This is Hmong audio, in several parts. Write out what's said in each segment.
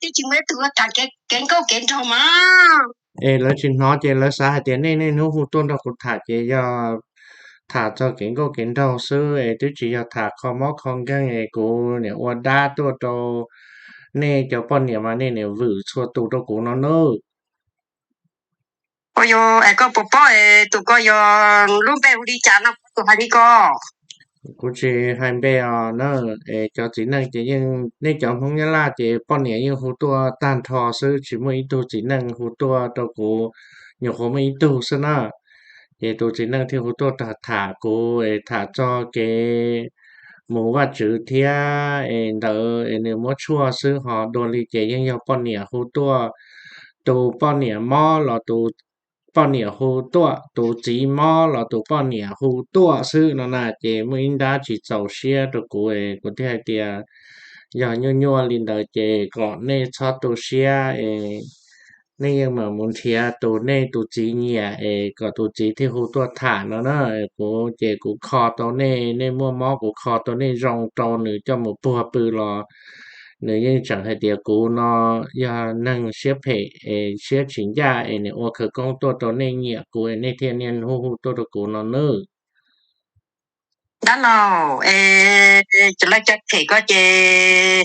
twb tsis muaj ib tug tham kev nkauj kev nraug mas. Es lawv tsis hnov ces lawv xav hais tias nej niaj hnub hu tuaj nrog kuv tham ces yog tham txog kev nkauj kev nraug xwb es twb tsis yog tham kho mob kho nkeeg es kuv niam ua dab tuaj rau nej cov poj niam mas nej niam vwm txhua tus rau kuv no nawb. Ua yog es koj puas paub es tus ko yog lub npe hu li cas no kuv tus hais li ko. Kuv tsis hais npe os na, es cov txiv neej ces yeej nej cov Hmoob Nyab Laj ces poj niam yeej hu tuaj tag nrho xwb, tsis muaj ib tug txiv neej hu tuaj rau kuv, nyuam qhuav muaj ib tug xwb na. Ces tus txiv neej thiaj hu tuaj tham kuv es tham txog kev mus Vajtswv thiab es ntawd es nws muab tshuaj xwb, ho dua li ces yeej yog poj niam hu tuaj, tus poj niam mob los tus poj niam hu tuaj, tus txiv mob los tus poj niam hu tuaj xwb no na. Ces muaj ib nrab tsis txaus siab rau kuv es kuv thiaj hais tias yog nyuaj nyuaj li ntawd ces kom nej txhob tu siab es nej yeej mam mus nrhiav tus nej tus txiv nyiam es kom tus txiv thiaj hu tuaj tham no na. Kuv ces kuv kho tau nej, nej muaj mob kuv kho tau nej zoo rau nws coj mus puag pw los nws yeej tseem hais tias kuv no yog neeg siab phem es siab tsis ncaj es nws ua khawv koob tuaj rau nej nyiam kuv es nej thiaj niaj hnub hu tuaj rau kuv no nawb. Dab laug, es cov laus cov phem ko ces,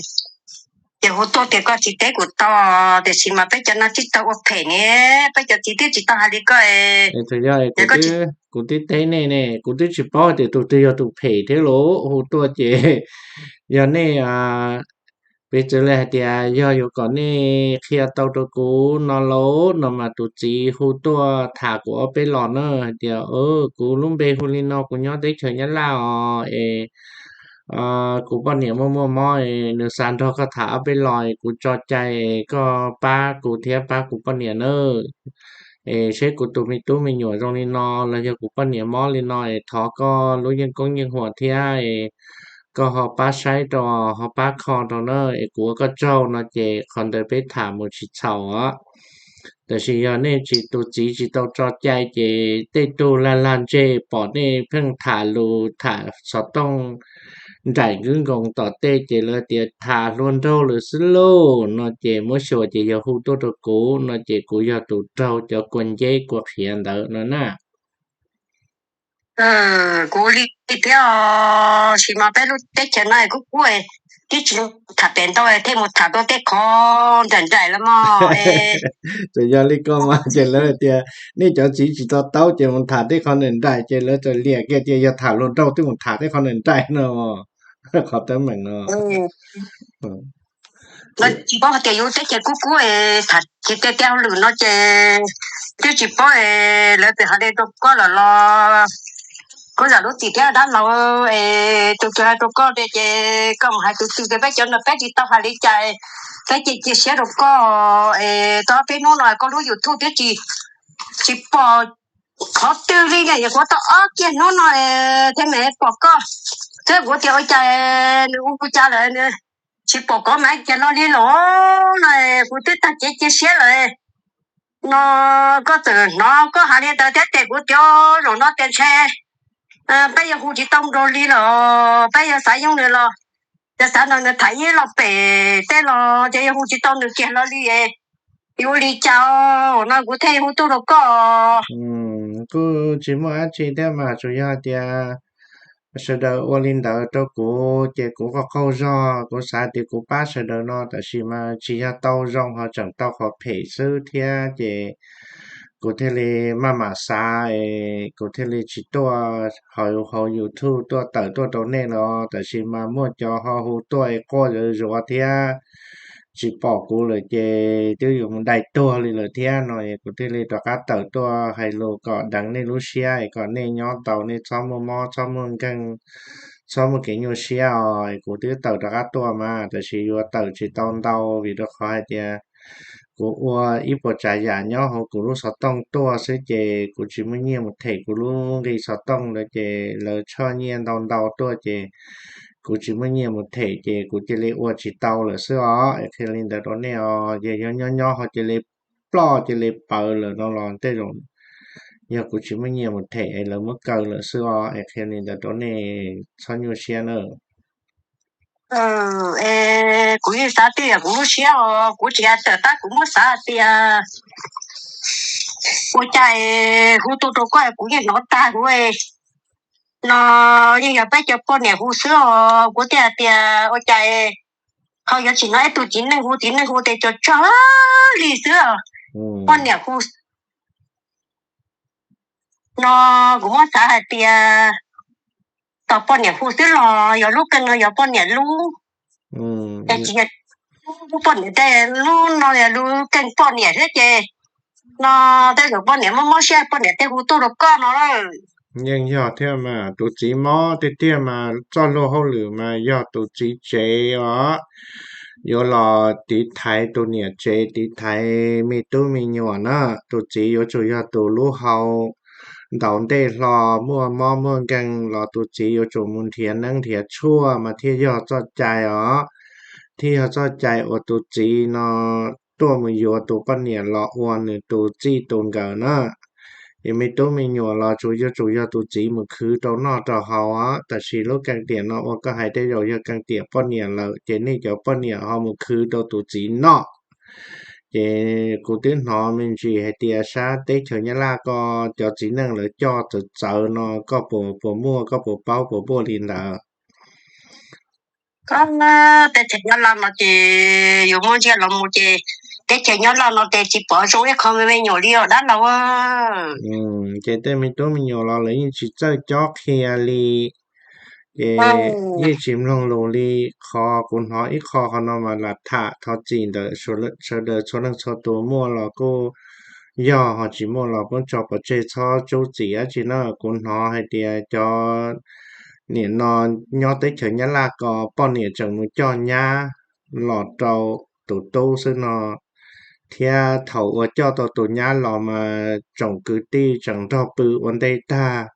ces hu tuaj tias koj tsis teb kuv tau, tiam sis mas peb cov no tsis tau ua phem ne, peb cov txiv twb tsis tau hais li koj. Kuv twb teb nej ne, kuv twb tsis paub tias tus twg yog tus phem thiab los hu tuaj ces yog nej, piv txwv li hais tias yog yuav kom nej qhia tau rau kuv no lauj no mas tus txiv hu tuaj tham kuv ob peb los na hais tias kuv lub npe hu li no, kuv nyob teb chaws Nyab Laj os es kuv poj niam muaj muaj mob es nws xav nrog koj tham ob peb los es kuv tso cai es koj pab kuv thiab pab kuv poj niam nawb. Es seb kuv tus me tub me nyuam zoo li no los yog kuv poj niam mob li no es thov koj lub yeej koob yeej huam thiab es koj ho pab saib rau, ho pab kho rau na es kuv ua koj tsaug no ces qhov ntawd peb tham mus tsis txhaum os. Tab sis yog nej tsis, tus txiv tsis tau tso cai ces tej tug lag lag ntseg pom nej pheej tham lus tham xov tooj nraim nkwb nkoos tom tej ces lawv tias tham hluas nraug lawm xwb lauj no ces muab xyuas ces yog hu tuaj rau kuv no ces kuv yog tus raug cov kua nceb kua qhiav ntawd no na. Kuv li thiab, sis mas peb lub teb chaws no kuj kub, twb tsis tham pem ntau thiaj mus tham tau tej qhov nraim nraim los mas. Txawm yog li ko mas ces lawv tias nej cov txiv tsis to taub ces mus tham tej qhov nraim nraim ces lawv txawm liam kiag tias yog tham hluas nraug twb mus tham tej qhov nraim nraim no. Qhov teeb meem no. Lawv tsis paub hais tias yus teb chaws kub kub es tham tsis tiag tiag hauj lwm no ces twb tsis paub es lawv txawm hais li rau koj lawm los kuv zam lub txim thiab dab laug es tus twg hais rau koj tias ces koj mus hais tus twg tias peb cov no peb tsis tau hais li cas, peb cia cia siab rau koj es tau peb hnub no koj lub YouTube twb tsis, tsis pom qhov twg li ne, yog kuv tau ob kiag hnub no thiab me pom koj, thiab kuv tias ua cas nws ua cas lawm tsis pom koj mas kiag los li los no, kuv twb tag kev cia siab lawm no. Koj txawm hnov koj hais li ntawd thiab ces kuv tias zaum no tias ntshe peb yuav hu tsis tau nrog li los peb yuav xav yooj nws los, yog xav nrog nws tham ib los pem tej los ces yuav hu tsis tau nws kiag los li, yuav ua li cas no kuv thiaj hu tuaj rau koj. Kuj tsis muaj dab tsi thiab mas tsuas yog tias sawv daws ua li ntawd rau kuv ces kuv qaug qaug zog, kuv xav tias kuv pab sawv daws no tab sis mas tsis yog tau zoo ho tseem tau qhov phem xwb thiab ces kuv thiaj li maj mam xav es kuv thiaj li tsis tuaj hauv YouTube tuaj tawm tuaj rau nej los tab sis mas muaj cov ho hu tuaj es quaj zuav zuav thiab tsis pom kuv lawm ces twb yuav mus dai tuag li lawm thiab no es kuv thiaj li rov qab tawm tuaj hais lus kom deev nej lub siab es kom nej nyob tau, nej txhob muaj mob txhob muaj nkeeg, txhob muaj kev nyuaj siab os. Kuv twb tawm rov qab tuaj mas tab sis yuav tawm tsis tau ntau vim rau qhov hais tias kuv ua ib puas tsav yam nyob hauv kuv lub xov tooj tuaj xwb ces kuv tsis muaj nyiaj mus them kuv lub nqi xov tooj ntawd ces lawv tshoj nyiaj ntau ntau tuaj ces kuv tsis muaj nyiaj mus them ces kuv cia li ua tsis tau lawm xwb os. Es qhia li ntawd rau nej os, yog nyob nyob ho cia li ploj cia li pawv lawm no los tej zaum yog kuv tsis muaj nyiaj mus them es lawv muab kaw lawm xwb os. Es qhia li ntawd rau nej txhob nyuaj siab na. Es kuv yeej xav tias kuv lub siab os, kuv tsis hais tawm tab kuv muab xav hais tias ua cas es hu tuaj rau koj kuv yeej hnov tag huv no. Yeej yog peb cov poj niam hu xwb os, kuv thiaj hais tias ua cas ho yuav tsis hnov ib tug txiv neej hu, txiv neej hu tes tso tsawg li xwb. Poj niam hu no kuv muab xav hais tias tos poj niam hu xwb los yog lub keej no yog poj niam lub, es tsis yog lub poj niam tej, lub no yog lub keej poj niam thiab ces no tej zaum poj niam mob mob siab poj niam tej hu tuaj rau koj no lawm. Yeej yog thiab mas, tus txiv mob tiag tiag mas txoj luag hauj lwm mas yog tus txiv tsev os, yuav los tiv thaiv tus niam tsev, tiv thaiv me tub me nyuam na. Tus txiv yuav tsum yog tus lub hau ntaus ntej hlo, muaj mob muaj nkeeg los tus txiv yuav tsum mus nrhiav neeb nrhiav tshuaj mas thiaj yog txoj cai os, thiaj yog txoj cai uas tus txiv no tuaj mus yuav tus poj niam los ua nws tus txij tus nkawm na. Ces me tub me nyuam los tsuas yuav tsum yog tus txiv mus khwv rau noj rau haus os. Tab sis lub keej tiam no uas koj hais tej zaum yog keej tiam poj niam lawm, ces nej cov poj niam ho mus khwv rau tus txiv noj. Ces kuv twb hnov me ntsis hais tias sab teb chaws Nyab Laj ko cov txiv neej lawv coj txawv txawv no, koj puas, puas muaj, koj puas paub puas muaj li ntawd? Teb chaws Nyab Laj no ces yus muab ntsia los mus ces teb chaws Nyab Laj no ces tsis pom zoo ib qho me me nyuam li os dab laug. Ces tej me tub me nyuam los lawv yeej tsis txawj cob qhia li, ces yeej tsis mloog lus li. Qhov kuv hnov ib qho qhov no mas lam tham thov txim ntawm sawv daws txhua leej txhua tus, muaj los kuj yog, ho tsis muaj los kuj tso pov tseg txhob tsub txim dab tsi na. Kuv hnov hais tias cov niam no nyob teb chaws Nyab Laj ko poj niam tseem mus coj nyab los rau tus tub xwb no, thiab thaum uas coj tau tus nyab los mas tsoom kwv tij tseem nrog pw ua ntej tag.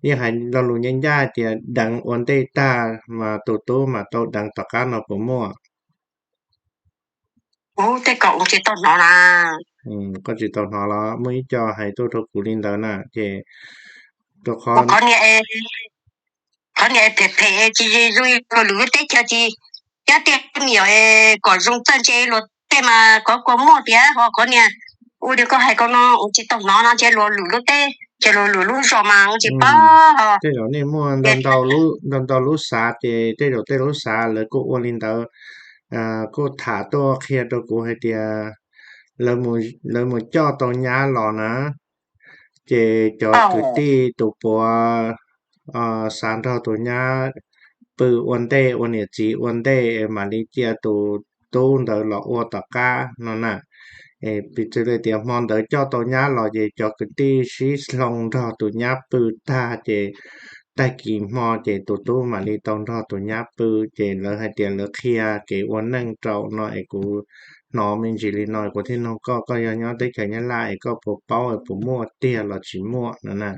Yeej hais lo lus ncaj ncaj tias deev ua ntej tag mas tus tub mam tau deev tom qab no puas muaj? Ub, tej ko kuv tsis tau hnov na. Koj tsis tau hnov los muaj ib co hais tuaj rau kuv li ntawd na, ces rau qhov qhov niag phem phem tsis zoo li lwm lub teb chaws tsis, cab tiag me nyuam kom zoo txawj ntse luag tej mas kov kua muag tias ho qhov niag ua li koj hais ko no kuv tsis tau hnov no, ntshe luag lwm lub teb ces luag lwm lub zos mas kuv tsis paub. Tej zaum nej muaj ntau ntau lub xav ces tej zaum tej lub xav lawv kuj ua li ntawd, kuj tham tuaj qhia rau kuv hais tias lawv mus coj tau nyab los na, ces cov kwv tij tus puav xav nrog tus nyab pw ua ntej, ua niam txiv ua ntej mam li cia tus tub ntawd los ua tom qab no na. Piv txwv li tias hmo ntawd coj tau nyab los ces cov kwv tij sib hloov nrog tus nyab pw tag ces tag kis hmo ces tus tub mam li tau nrog tus nyab pw. Ces lawv hais tias lawv qhia kev ua neej rau no es kuv hnov me ntsis li no kuv thiaj nug koj, koj yog nyob teb chaws Nyab Laj es koj puas paub es puas muaj tiag los tsis muaj no na?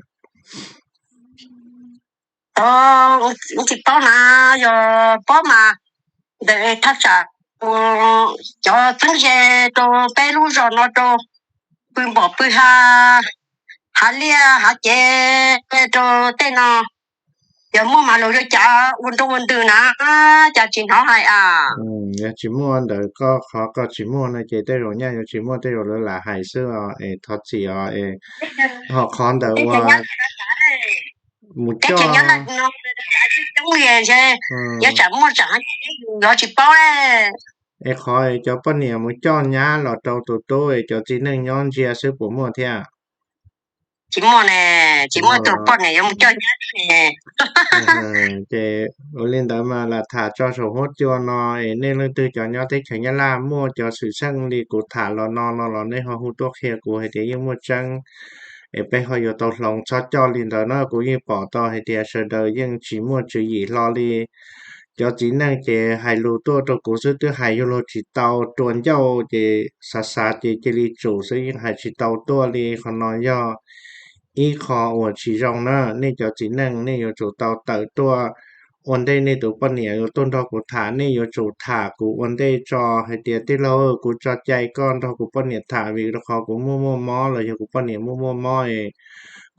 Tsis paub na, yog paub mas ntawm thaj tsam cov txeeb ze rau peb lub zos no rau pw npom pw ha, hav liaj hav ces rau tej no, yog muaj mas luag yuav cas ua nroo ua ntws na, cas tsis hnov hais a. Yog tsis muaj ntawm koj qhov koj tsis muaj no ces tej zaum nyaj yuav tsis muaj, tej zaum lawv lam hais xwb os es thov txim os es. Ho qhov ntawm ua mus coj, es qhov es cov poj niam mus coj nyab los rau tus tub es cov txiv neej nyob ntsia xwb puas muaj thiab? Tsis muaj ne, tsis muaj tus poj niam yuav mus coj nyab ne. Ces ua li ntawd mas lam tham tso saum huab cua no es nej leej twg cov nyob teb chaws Nyab Laj muaj cov xwm txheej li kuv tham los no no los nej ho hu tuaj qhia kuv hais tias yeej muaj tseeb es peb ho yuav tau hloov txhob coj li ntawd na. Kuv yeej pom tau hais tias sawv daws yeej tsis muaj tswv yim hlo li. Cov txiv neej ces hais lus tuaj rau kuv xwb, twb hais yuav luag tsis tau, rua ncauj ces xav xav ces cia li tsum xwb, yeej hais tsis tau tuaj li. Qhov no yog ib qho uas tsis zoo na. Nej cov txiv neej nej yuav tsum tau tawm tuaj ua ntej nej tus poj niam yuav tuaj nrog kuv tham, nej yuav tsum tham kuv ua ntej tso hais tias tij laug, kuv tso cai koj nrog kuv poj niam tham vim rau qhov kuv muaj muaj mob los yog kuv poj niam muaj muaj mob es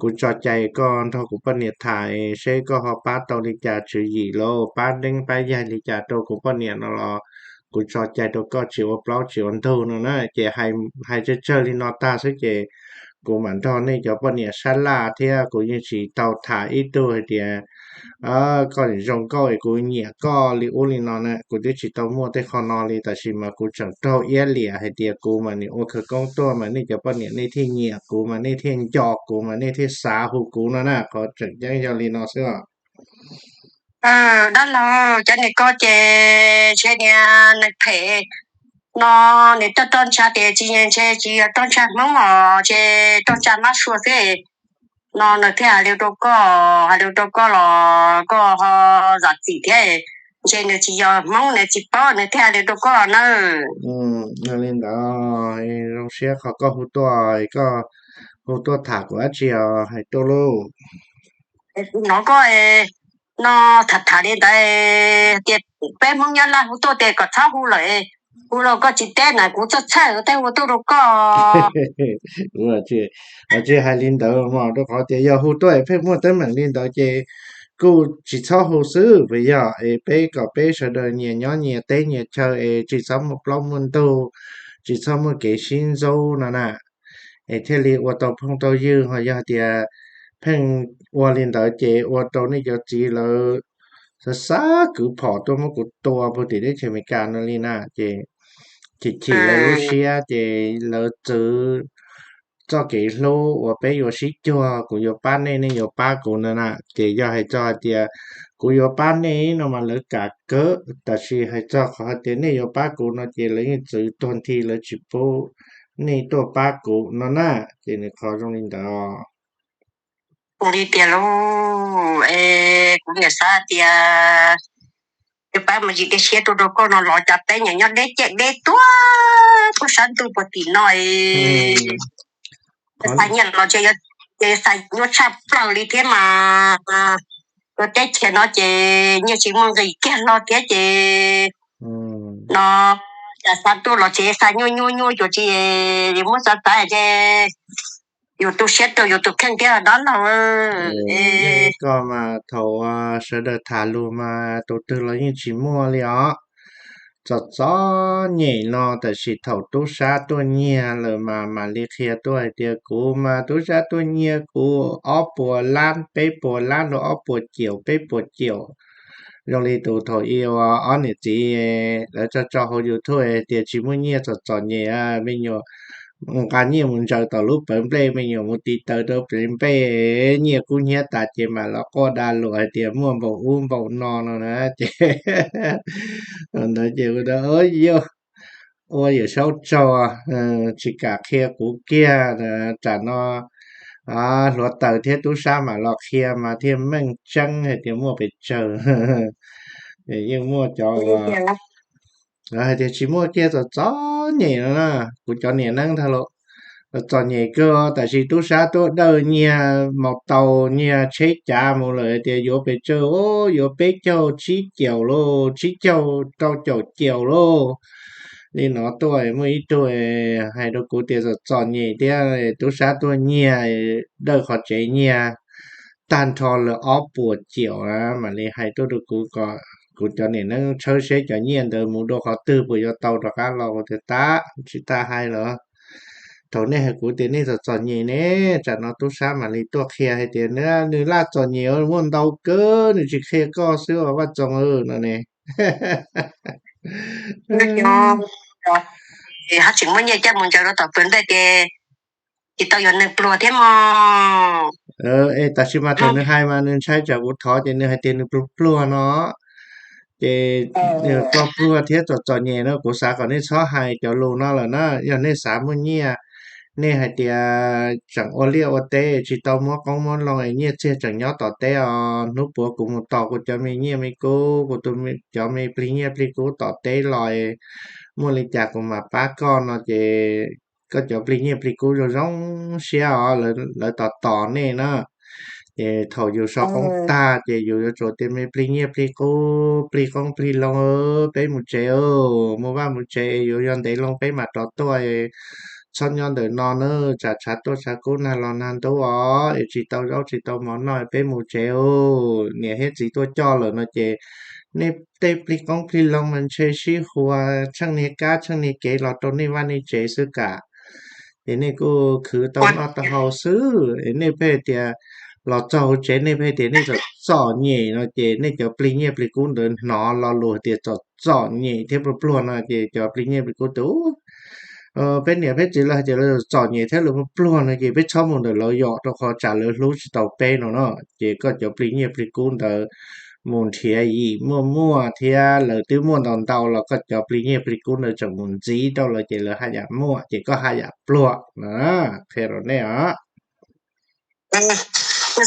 kuv tso cai koj nrog kuv poj niam tham seb koj ho pab tau li cas tswv yim los pab neeb pab yaig li cas rau kuv poj niam no los kuv tso cai rau koj tsis ua plaub tsis ua ntug no na. Ces hais tsawg tsawg li no tag xwb ces kuv mam nrog nej cov poj niam sab laj thiab kuv yeej tsis tau tham ib tug hais tias koj zoo nkauj es kuv nyiam koj li ub li no na, kuv twb tsis tau muaj tej qho no li. Tab sis mas kuv tseem raug iab liam hais tias kuv mas nim ua khawv koob tuaj mas nej cov poj niam nej thiaj nyiam kuv mas nej thiaj nco kuv mas nej thiaj xav hu kuv no na, qhov tseem ceeb yog li no xwb os. Dab laug, cov niag ko ces ntshe niag neeg phem no nws roj roj ntsha tias tsis, ntshe tsis yog roj ntsha Hmoob os, ntshe roj ntsha mab sua xwb no nws thiaj hais li rau koj, hais li rau koj los koj ho zam txim thiab. Ntshe nws tsis yog Hmoob nws tsis paub nws thiaj hais li rau koj nawb. Li ntawd zoo siab qhov koj hu tuaj, koj hu tuaj tham kuv dab tsi os, hais tuaj lauj. Kuv hnov koj no tham tham li ntawd tias peb Hmoob Nyab Laj hu tuaj tias kom txhob hu lawm, hu los koj tsis teb na kuv txhawj txhawj tej hu tuaj rau koj. Kuv tsis hais li ntawd mas rau qhov tias yog hu tuaj es pheej muaj teeb meem li ntawd ces kuj tsis txhob hu xwb puas yog? Es peb kom peb sawv daws nyias nyob nyias teb nyias chaw es tsis txhob muaj plaub muaj ntug, tsis txhob muaj kev sib ntxub no na, es thiaj li ua tau phooj tau ywg. Ho yog tias pheej ua li ntawd ces ua rau nej cov txiv lawv xav xav kwv phom tuaj muab kuv tua puag tim teb chaws Amelikas no li na. Ces chim chim lawv lub siab ces lawv txwv txoj kev hlub uas peb yuav sib cuag, kuv yuav pab nej, nej yuav pab kuv no na. Ces yog hais txog hais tias kuv yuav pab nej no mas lawv kam kawg, tab sis hais txog qhov hais tias nej yuav pab kuv no ces lawv yeej txwv tuag nthi, lawv tsis pub nej tuaj pab kuv no na. Ces nws qhov zoo li ntawd. Kuv li tias lauj, es kuv niam xav tias yuav pab mus yim dej siab rau rau koj no los cas peb nyias nyob deb cem deb tuag tuaj sab ntuj puag tim no es xav nyiaj los ces xav nyuaj tshaj plaws li thiab mas. Tuaj teb chaws no ces nyiaj tsis muaj nqis kiag hlo thiab ces no cas xav tuaj los ces xav nyuaj nyuaj nyuaj cuag tsis muab xav xav ces yus tu siab rau yus tus kheej thiab dab laug. Koj mas thaum sawv daws tham lus mas tus twg los yeej tsis muaj li os. Txom txom nyem no tab sis thaum tub sab tuaj nyiag lawm mas mam li qhia tuaj hais tias kuv mas tub sab tuaj nyiag kuv ob puas lab, peb puas lab los ob puas ciaum, peb puas ciaum. Zoo li tus thaum ub ob niam txiv lawv tso tso hauv YouTube tias tsis muaj nyiaj txom txom nyem, me nyuam nqa nyiaj mus ntsaws tom lub pawv nplej, me nyuam mus tiv taws rau pawv nplej, nyiaj kub hnyiab tas ces mam los quaj da luam hais tias muaj npaum ub npaum no no na. Ces ntawd ces yawg ua Yawm Saub tsaug, tsis kam qhia kuv kiag. Tsam no hluav taws thiab tub sab mam los qhia mas thiaj meej tseeb hais tias muaj pes tsawg. Yeej muaj cov hais tias tsis muaj kiag, txom txom nyem no na. Kuv cov niam neeb ntag los txom nyem kawg, tab sis tub sab tuaj dawj nyiag maus taus nyiag tsheb cav mus lawm tias yuav pes tsawg, yuav peb caug tsib caug lauj, tsib caug rau caum caum lauj. Li no tuaj muaj ib tug hais rau kuv tias txom txom nyem thiab, tub sab tuaj nyiag, dawj qhov tsev nyiag tag nrho lawm ob puas ciaum na, mam li hais tuaj rau kuv kom kuv cov niam neeb tshawb seb cov nyiaj ntawd mus dua qhov twg puas yuav tau rov qab los. Kuv tias tab tsis tas hais los thaum nej hais kuv tias nej txom txom nyem ne, tsam no tub sab mam li tuaj qhia hais tias nws laj txom nyem muaj ntau kawg, nws tsis qhia koj xwb os Vaj Txoos no ne. Hab tseem muaj nyiaj coj mus ntsaws rau tom pawv nplej ces tsis tau yuav nws pluag thiab mog. Es tab sis mas thaum nws hais mas nws ntshai tsam kuv thov ces nws hais tias nws pluag pluag no. Ces pluag pluag thiab txom txom nyem no kuv xav kom nej txhob hais cov lus no lawm na. Yog nej xav muaj nyiaj, nej hais tias tseem ua liaj ua teb tsis tau muab qoob muab loo es nyiaj txiag tseem nyob tom teb os, hnub puav kuv mus tos kuv cov me nyiaj me kub, kuv tus, cov me plig nyiaj plig kub tom teb los, muaj li cas kuv mam pab koj no ces koj cov plig nyiaj plig kub zoo zoo siab os, lawv tos tos nej na. Ces thaum yus sau poob tag ces yus yuav tsum tias me plig nyiaj plig kub plig qoob plig loo, peb mus tsev, mus vaj mus tsev, yuav yog ntev loo peb mam rov tuaj. txhob nyob ntawm no na, tsam tshav tuaj tshav kub nag los nag ntub os, es tsis tau zaub tsis tau mov noj, peb mus tsev. Niam thiab txiv tuaj coj lawm no ces nej tej plig qoob plig loo mas ntshe sib hua tsheej niag kab tsheej niag kev los rau nej vaj nej tsev xwb kam. Ces nej kuj khwv tau noj tau haus xwb es nej pheej tias los txog hauv tsev nej pheej tias nej txom txom nyem no ces nej cov plig nyiaj plig kub ntawd hnov lo lus hais tias txom txom nyem thiab pluag pluag no ces cov plig nyiaj plig kub tias peb niam peb txiv lawv hais tias lawv txom nyem thiab lawv pluag pluag no ces peb txhob mus ntawm lawv yom, rau qhov tsam lawv hlub tsis tau peb no no. Ces koj cov plig nyiaj plig kub ntawd mus nrhiav yim muaj muaj thiab lawv twb muaj ntau ntau los koj cov plig nyiaj plig kub ntawd tseem mus ntxiv rau lawv ces lawv haj yam muaj ces koj haj yam pluag no. Qhia rau nej os.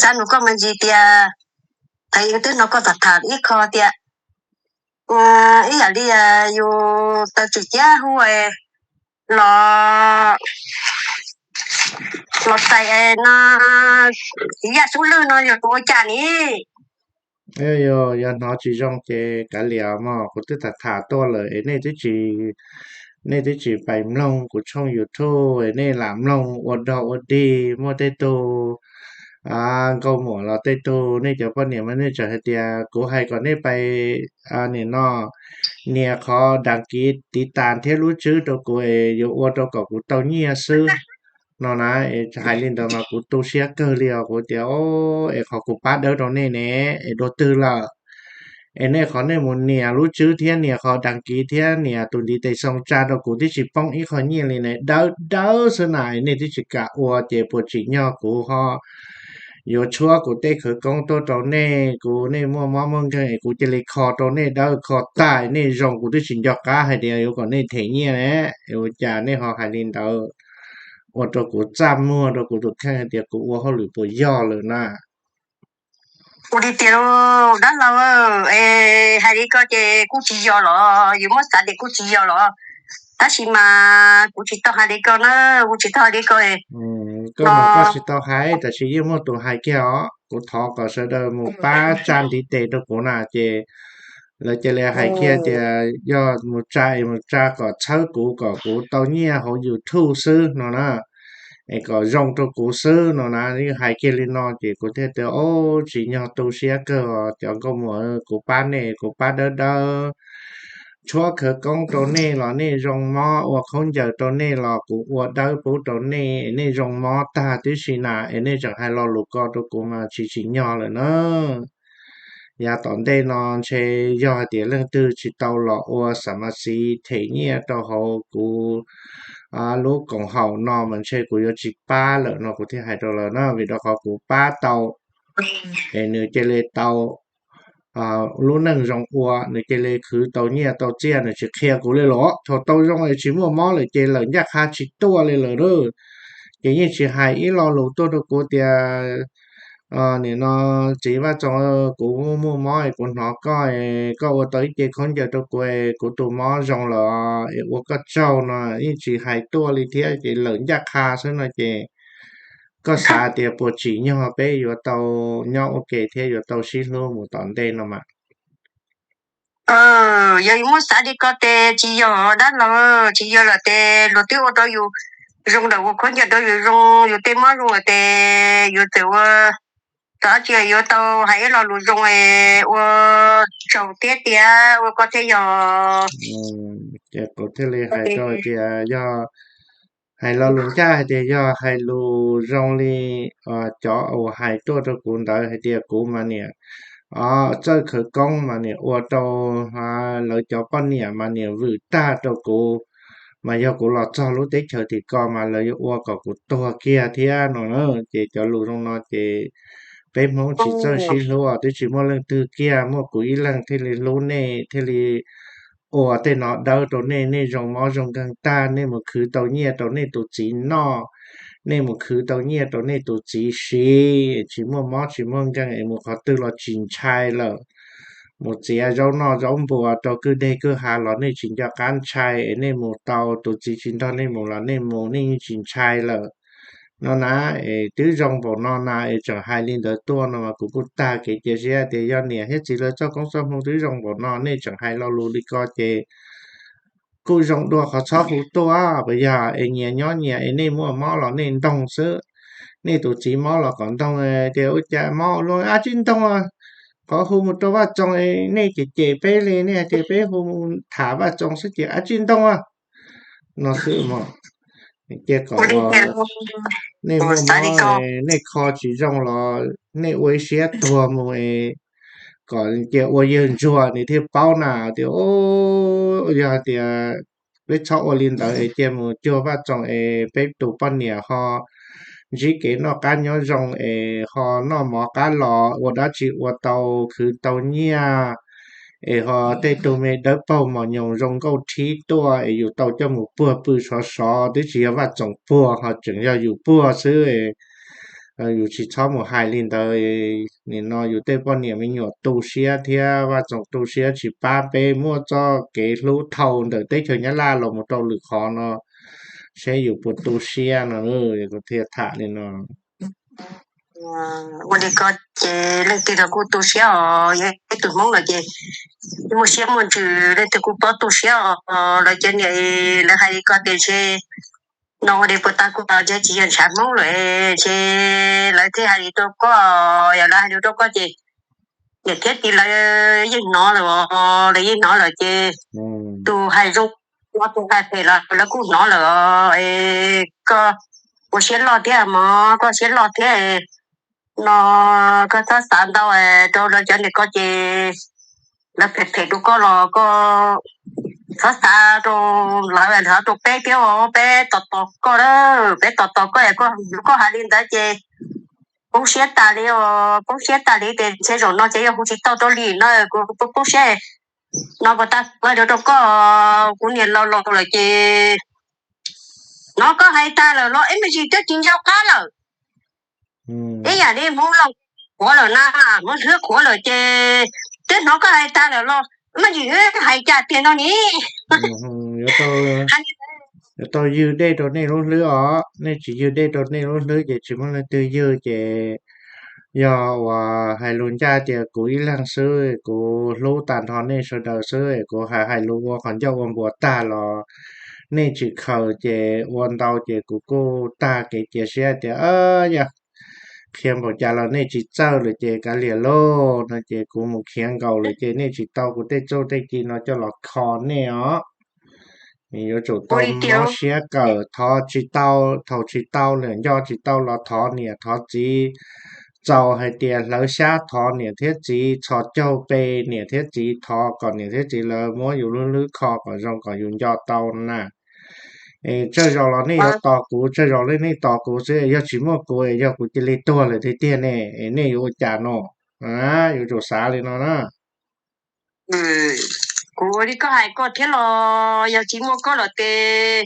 Xav nug koj me ntsis tias, thaum yus twb hnov koj tham tham ib qho tias ib yam li yus taw tswm ciab hu los los tais no, yaj xub lwj no yog tus ua cas ni? Yog hnov tsis zoo ces kav liam mog, kuv twb tham tham tuaj lawm es nej twb tsis, nej twb tsis pais mloog kuv tshooj YouTube es nej lam mloog ua dog ua dig. Muaj tej tug nkauj muam los tej tug nej cov poj niam mas nej tseem hais tias kuv hais kom nej pais nim no nias qhov đăng ký tiv tas thiab lub tswb rau kuv es yuav ua rau kom kuv tau nyiaj xwb no na. Es hais li ntawd mas kuv tu siab kawg li os, kuv tias es qhov kuv pab dawb rau nej ne es dua twg lawm? Es nej qhov nej mus nias lub tswb thiab nias qhov đăng ký thiab nias tus ntiv tes xoo tsa rau kuv twb tsis poob ib qho nyiaj li ne, dawb dawb xwb na es nej twb tsis kam ua ces puas tsim nyog kuv ho yuav tshuab kuv tej khawv koob tuaj rau nej, kuv nej muaj mob muaj nkeeg es kuv cia li kho rau nej dawb kho tag nej zoo, kuv twb tsis nco qab hais tias yuav kom nej them nyiaj ne. Es ua cas nej ho hais li ntawd, ua rau kuv txaj muag rau kuv tus kheej hais tias kuv ua hauj lwm puas yog lawm na. Ua li tias dab laug, es hais li ko ces kuj tsis yog los, yus muab xav tias kuj tsis yog los, tab sis mas kuv tsis tau hais li ko na, kuv tsis tau hais li ko. Koj mas koj tsis tau hais, tab sis yeej muaj tus hais kiag os. Kuv thov kom sawv daws mus pab tsa ntiv tes rau kuv na ces lawv cia li hais kiag tias yog mus tsa es mus tsa kom txhawb kuv kom kuv tau nyiaj hauv YouTube xwb no na, es kom zoo rau kuv xwb no na. Yeej hais kiag li no ces kuv thiaj tias, o, tsim nyog tu siab kawg os cov nkauj muam, kuv pab nej, kuv pab dawb dawb tshuab khawv koob rau nej los nej zoo mob, ua khaub ncaws rau nej los kuv ua dawb pub rau nej, nej zoo mob tag tib si na es nej tseem hais lo lus ko rau kuv mas tsis tsim nyog lawm na. Yav tom ntej no ntshe yog hais tias leej twg tsis tau los ua xam mas xiv them nyiaj rau hauv kuv lub koom haum no mas ntshe kuv yuav tsis pab lawm no kuv thiaj hais rau lawv na, vim rau qhov kuv pab tau es nws cia li tau lub neej zoo ua, nws cia li khwv tau nyiaj tau txiaj, nws tsis qhia kuv li los thaum tau zoo es tsis muaj mob lawm ces lawm ncaj qha tsis tuaj li lawm. Ces yeej tsis hais ib lo lus tuaj rau kuv tias nim no txiv Vaj Txoos, kuv muaj mob es kuv hnov koj, koj ua tau ib ce khaub ncaws rau kuv es kuv tus mob zoo lawm es ua koj tsaug no, yeej tsis hais tuaj li thiab ces lawm ncaj qha xwb no ces koj xav tias puas tsim nyog peb yuav tau nyob ua ke thiab yuav tau sib hlub mus tom ntej no mas? Yog yus muab xav li ko ces tsis yog dab laug, tsis yog lawm ces luag twb ua rau yus zoo lawm, ua khaub ncaws rau yus zoo, yus tej mob zoo lawm ces yus txawm ua, tsis yuav tau hais ib lo lus zoo es ua tsaug thiab tias ua koj thiab yog. Ces kuv thiaj li hais rau tias yog hais lo lus ncaj hais tias yog hais lus zoo li cov uas hais tuaj rau kuv ntawd hais tias kuv mas niam txawj khawv koob mas niam ua rau lawv cov poj niam mas niam vwm tag rau kuv, mas yog kuv los txog lub teb chaws tim ko mas lawv yuav ua kom kuv tuag kiag thiab no na. Ces cov lus zoo no ces peb Hmoob tsis txawj sib hlub, twb tsis muaj leej twg kiag, muaj kuv ib leeg thiaj li hlub nej, thiaj li ua tej no dawb rau nej, nej zoo mob zoo nkeeg tag nej mus khwv tau nyiaj rau nej tus txiv noj, nej mus khwv tau nyiaj rau nej tus txiv siv, tsis muaj mob tsis muaj nkeeg es mus qhov twg los tsis ntshai lawm. Mus txiav zaub noj zaub npua rau kwj deg kwj ha los nej tsis nco qab ntshai, es nej mus tau tus txiv tsis nrog nej mus los nej mus nej yeej tsis ntshai lawm no na. Es twb zoo npaum no na es tseem hais li ntawd tuaj no mas kuv kuj tag kev cia siab tias yog niam thiab txiv lawv txoj koob txoj hmoo twb zoo npaum no nej tseem hais lo lus li ko ces kuj zoo dua qhov txhob hu tuaj, puas yog? Es nyias nyob nyias es nej muaj mob los nej ntoog xwb, nej tus txiv mob los kom ntoog, tias ua cas mob ua luaj, ab tsis ntoog, qhov hu mus rau Vaj Txoos es nej cem cem peb li, nej hais tias peb hu tham Vaj Txoos xwb ces ab tsis ntoog no xwb mas. Cia kom nej muaj mob, nej kho tsis zoo los nej ua ib siab tuag mus es kom cia ua yawg ntsuag nws thiaj paub na tias, yog tias peb txhob ua li ntawd es cia mus cuag Vaj Txoos es peb tus poj niam ho ntsib kev noj qab nyob zoo es ho noj mov qab los ua dab tsi ua tau khwv tau nyiaj es ho tej tug me dawb paug mos nyoos zoo nkauj thib tuaj es yus tau coj mus puag pw sov sov twb tsis yog Vaj Txoos puag ho tseem yog yus puag xwb. Yus tsis txhob mus hais li ntawd, nim no yus tej poj niam me nyuam tu siab thiab Vaj Txoos tu siab tsis pab peb muaj txoj kev hlub thau ntawm teb chaws Nyab Laj los mus rau lwm qhov no, seb yus puas tu siab no, kuv thiaj tham li no. Ua li ko ces leej twg los kuj tu siab os, yog ib tug Hmoob lawm ces muaj siab muaj ntsws leej twg kuj paub tu siab os. Lawv cov niam lawv hais li ko tias ntshe no ua li puas tag kuv los ntshe tsis yog ntshav Hmoob lawm, ntshe lawv thiaj hais li rau koj, yog lawv hais li rau koj ces niam thiab txiv lawv yeej hnov lawm, lawv yeej hnov lawm ces tus hais zoo, tus hais phem los lawv kuj hnov lawm. Koj ua siab loj thiab mog, koj siab loj thiab no, koj txhob xav ntau rau lawv cov niam ko ces lawv phem phem rau koj los koj txhob xav rau lawv, xav rau peb thiab, peb tos tos koj, peb tos tos koj, koj hais li ntawd ces poob siab tas li os, poob siab tas li ces ntshe zaum no ces yog hu tsis tau rau li no, kuv poob siab no puas tag kuv hais rau koj, kuv niam laus laus lawm ces no koj hais tag lawm los ib me ntsis twb tsis nco qab lawm. Ib yam li Hmoob laus qhuav lawm na, Hmoob hlwb qhuav lawm ces twb hnov koj hais tag lawm los ib me ntsis hais cas tiag no ni. Yuav tau ywg dej rau nej lub hlwb os, nej tsis ywg dej rau nej lub hlwb ces tsis muaj leej twg ywg ces yog uas hais lus ncaj tias kuv ib leeg xwb, kuv hlub tag nrho nej sawv daws xwb, kuv hais hais lus ua qhov ncauj ua npuas tag los nej tsis khaws ces ua ntau ces kuv kuj tag kev cia siab tias yog qhia npaum cas los nej tsis txawj lawm ces kav liam lauj no ces kuv mus khiav nkaus lawm ces nej tsis tau kuv tej txuj tej ci no coj los kho nej os. Yuav tsum tau mob siab kawm, thov tsis tau, thaum tsis tau lawm nco tsis tau los thov niam thov txiv, txaus hais tias hlawv xyab thov niam thiab txiv, txhos caug pe niam thiab txiv, thov kom niam thiab txiv lawv muab yus lub hlwb kho kom zoo kom yus nco tau na. Es tsawg zaus los nej yuav tos kuv, tsawg zaus los nej tos kuv xwb, yog tsis muaj kuv yog kuv cia li tuag lawm tiag tiag ne, es nej yuav ua cas no? Yuav tsum xav li no na. Kuv ua li koj hais koj thiab los yog tsis muaj koj lawm ces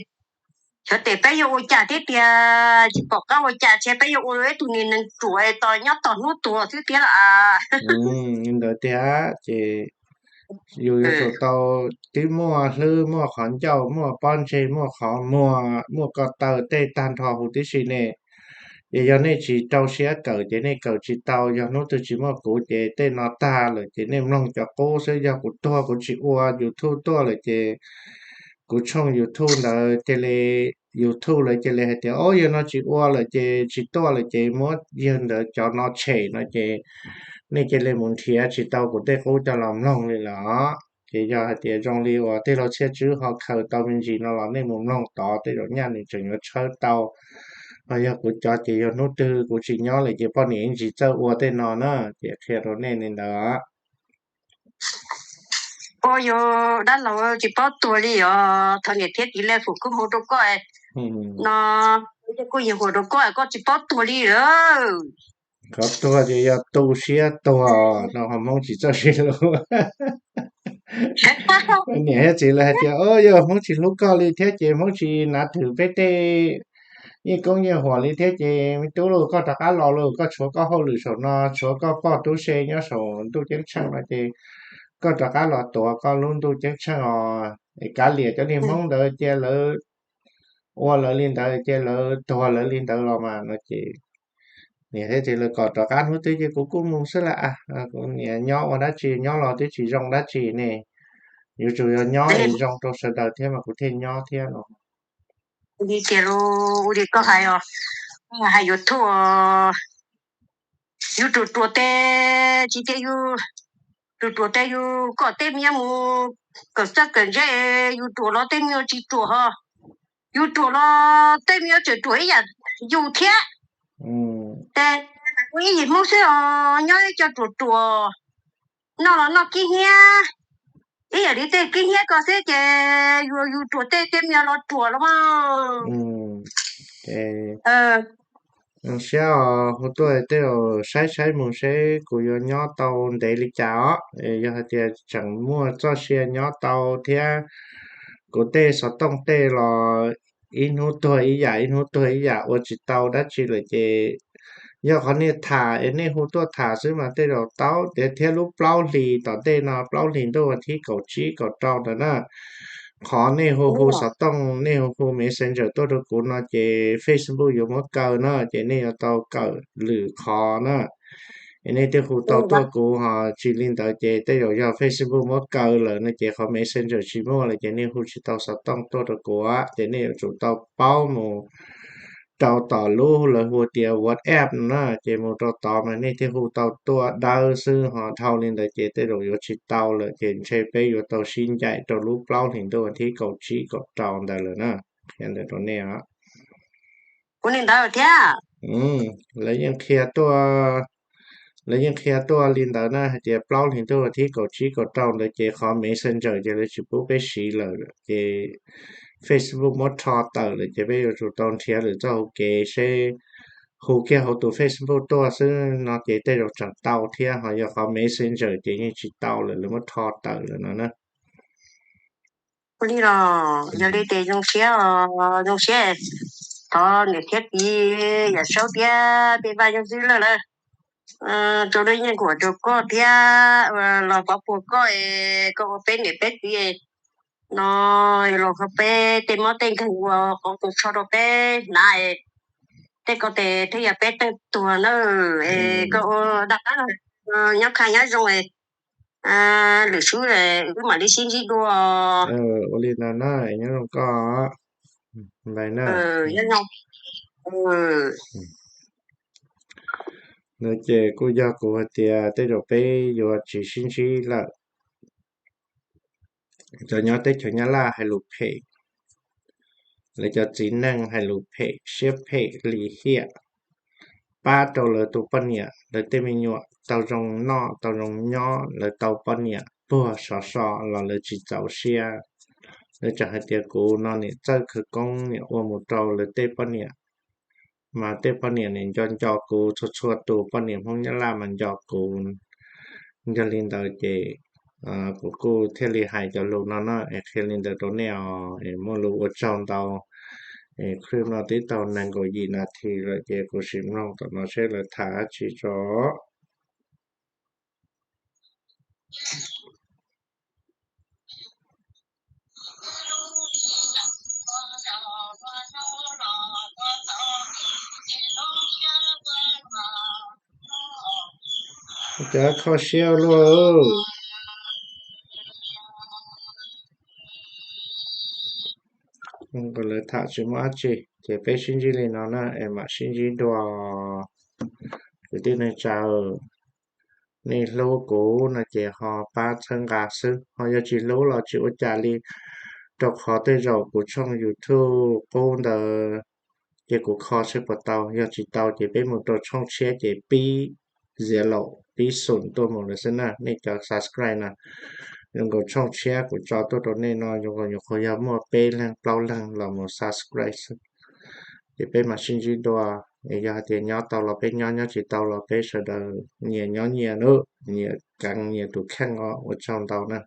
xyov tes peb yuav ua cas thiab tiag, tsis pom qab ua cas, ntshe peb yuav ua ib tug niag neeg ruam tos nyob tos hnub tuag xwb thiab lawm. Li ntawd tiag ces yus yuav tsum tau twb muaj hlwb muaj qhov ncauj muaj pob ntseg muaj qhov muag muaj ko taw tej tag nrho huv tib si ne. Ces yog nej tsis rau siab kawm ces nej kawm tsis tau, yog hnub twg tsis muaj kuv ces tej no tag lawm ces nej mloog cov qub xwb, yog kuv tuag kuv tsis ua YouTube tuaj lawm ces kuv tshooj YouTube ntawd cia li, YouTube lawv cia li hais tias o yawg no tsis ua lawm ces tsis tuaj lawm ces muab yawg ntawd cov no tshem no ces nej cia li mus nrhiav tsis tau kuv tej qub coj los mloog li lawm os. Ces yog hais tias zoo li uas tij laug Txhiaj Tswb ho khaws tau me ntsis no los nej mus mloog tod tej zaum nyaj nws tseem yuav tshawb tau. Ho yog kuv cov ces yog hnub twg kuv tsis nyob lawm ces poj niam ib ntsis txawj ua tej no na, ces qhia rau nej li ntawd. Ua yus dab laug tsis paub tuag li os, thov niam thiab txiv lawv fum kub hmoov rau koj no, kuj yeej hum rau koj, koj tsis paub tuag li lawm. Qhov tuag ces yog tu siab tuag no ho Hmoob tsis txawj sib hlub. Niam thiab txiv lawv hais tias o yog Hmoob tsis hlub koj li thiab ces Hmoob tsis nav twm peb tej yeej koob yeej huam li thiab ces me tub lauj, koj rov qab los lauj, koj tshuav koj hauj lwm saum no, tshuav koj poj tub se nyob saum ntuj ceeb tsheej no ces koj rov qab los tuav koj lub ntuj ceeb tsheej os. Es kav liam cov niag Hmoob ntawd cia lawv ua lawv li ntawd, cia lawv tuag lawv li ntawd los mas no ces niam thiab txiv lawv kom rov qab hnub twg ces kuv kuj mus xwb las. Kuv niam nyob ua dab tsi, nyob los twb tsis zoo dab tsi ne. Yuav tsum yog nyob es zoo rau sawv daws thiab mas kuv thiaj nyob thiab no. Li tias ua li koj hais os, hais YouTube, yus ruam ruam tes tsis tias yus ruam ruam tes yus kom tej me nyuam mus kawm txawj kawm ntse, yus ruam los tej me nyuam tsis ruam ho, yus ruam los tej me nyuam tseem ruam ib yam yus thiab. Ces ua ib yim Hmoob xwb os, nyob ib co ruam ruam, noj los noj kib hnyiab, ib yam li tej kib hnyiab ko xwb ces yus ruam tej tej me nyuam los ruam los mas. Zoo siab os, hu tuaj tej zaum saib saib mus seb kuv yuav nyob tau ntev li cas os. Yog hais tias tseem muaj txoj sia nyob tau thiab kuv tej xov tooj tej los ib hnub tuag ib yam ib hnub tuag ib yam ua tsis tau dab tsi lawm ces yog qhov nej tham es nej hu tuaj tham xwb mas tej zaum tau tiag thiab. Lub plaub hlis tom ntej no, plaub hlis ntuj vas thib kaum tsib kaum rau ntawd na, qhov nej hu hu xov tooj, nej hu hu Messenger tuaj rau kuv no ces Facebook yuav muab kaw na, ces nej yuav tau kawm lwm qhov na. Es nej thiaj hu tau tuaj kuv, ho tsis li ntawd ces tej zaum yog Facebook muab kaw lawm no ces qhov Messenger tsis muaj lawm ces nej hu tsis tau xov tooj tuaj rau kuv, ces nej yuav tsum tau paub mus rau tom lub lawv hu tias WhatsApp no na, ces mus rau tod mas nej thiaj hu tau tuaj dawb xwb, ho dhau li ntawd ces tej zaum yuav tsis tau lawm ces ntshe peb yuav tau sib ncaim rau lub plaub hlis ntuj vas thib kaum tsib kaum rau ntawd lawm na. Qhia ntawd rau nej os. Kuv li ntawd thiab. Lawv yeej qhia tuaj, lawv yeej qhia tuaj li ntawd na, hais tias plaub hlis ntuj vas thib kaum tsib kaum rau ntawd ces qhov Messenger ces lawv tsis pub peb siv lawm ces Facebook muab rho tawm lawm ces peb yuav tsum tau nrhiav lwm txoj hauv kev seb hu kiag hauv tus Facebook tuaj xwb no ces tej zaum tseem tau thiab, ho yog qhov Messenger ces yeej tsis tau lawm, lawv muab rho tawm lawm no na. Ua li los yog li ces zoo siab, zoo siab. Thov niam thiab txiv Yawm Saub thiab tej vaj yeej xwb lawm lawm, rau lub yeej kuam rau koj thiab los pov puag koj es koj ua peb niam peb txiv no, los qhov peb tej mob tej nkeeg ua qhov tus tsho rau peb hnav, tej ko tes thiaj yog peb teej tuag na. Es koj ua dab nyob khaj nyob zoo, lwm sub wb mam li sib ntsib dua. Ua li ntawd na, nyob zoo koj. Nyob zoo. No ces kuj yog kuv hais tias tej zaum peb yuav tsis sib ntsib lawm. Cov nyob teb chaws Nyab Laj hais lus phem, lawv cov txiv neej hais lus phem siab phem lim hiam, pab rau lawv tus poj niam lawv tej me nyuam tau zoo noj tau zoo nyob, lawv tau poj niam puag sov so los lawv tsis txaus siab. Lawv tseem hais tias kuv no niam txawj khawv koob niam ua mus rau lawv tej poj niam, mas tej poj niam niam nco nco kuv, txhua txhua tus poj niam Hmoob Nyab Laj mas nco kuv. Yog li ntawd ces kuv kuj thiaj li hais cov lus no na es qhia li ntawd rau nej os, es muaj lus ua tsaug ntau. Es clip no twb tau nees nkaum yim nas this lawm ces kuv sim mloog tom no seb lawv tham dab tsi tso. Cov kho siab luaj. Lawv tham tsis muaj dab tsi ces peb sib ntsib li no na es mam sib ntsib dua. Kwv tij neej tsa, nej hlub kuv no ces ho pab txhawb nqa xwb, ho yog tsis hlub los tsis ua cas li, rau qhov tej zaum kuv tshooj YouTube qub ntawd ces kuv kho seb puas tau, yog tsis tau ces peb mus rau tshooj tshiab ces pib ziav laum pib xum tuaj mus lawm xwb na. Nej cov subscribe na, zoo nkaus tshooj tshiab kuv tso tuaj rau nej no zoo nkaus nyuam qhuav yog muaj peb leeg plaub leeg los mus subscribe xwb. Ces peb mam sib ntsib dua. Es yog hais tias nyob tau los peb nyob, nyob tsis tau los peb sawv daws nyias nyob nyias nawb, nyias keev nyias tus kheej os. Ua tsaug ntau na.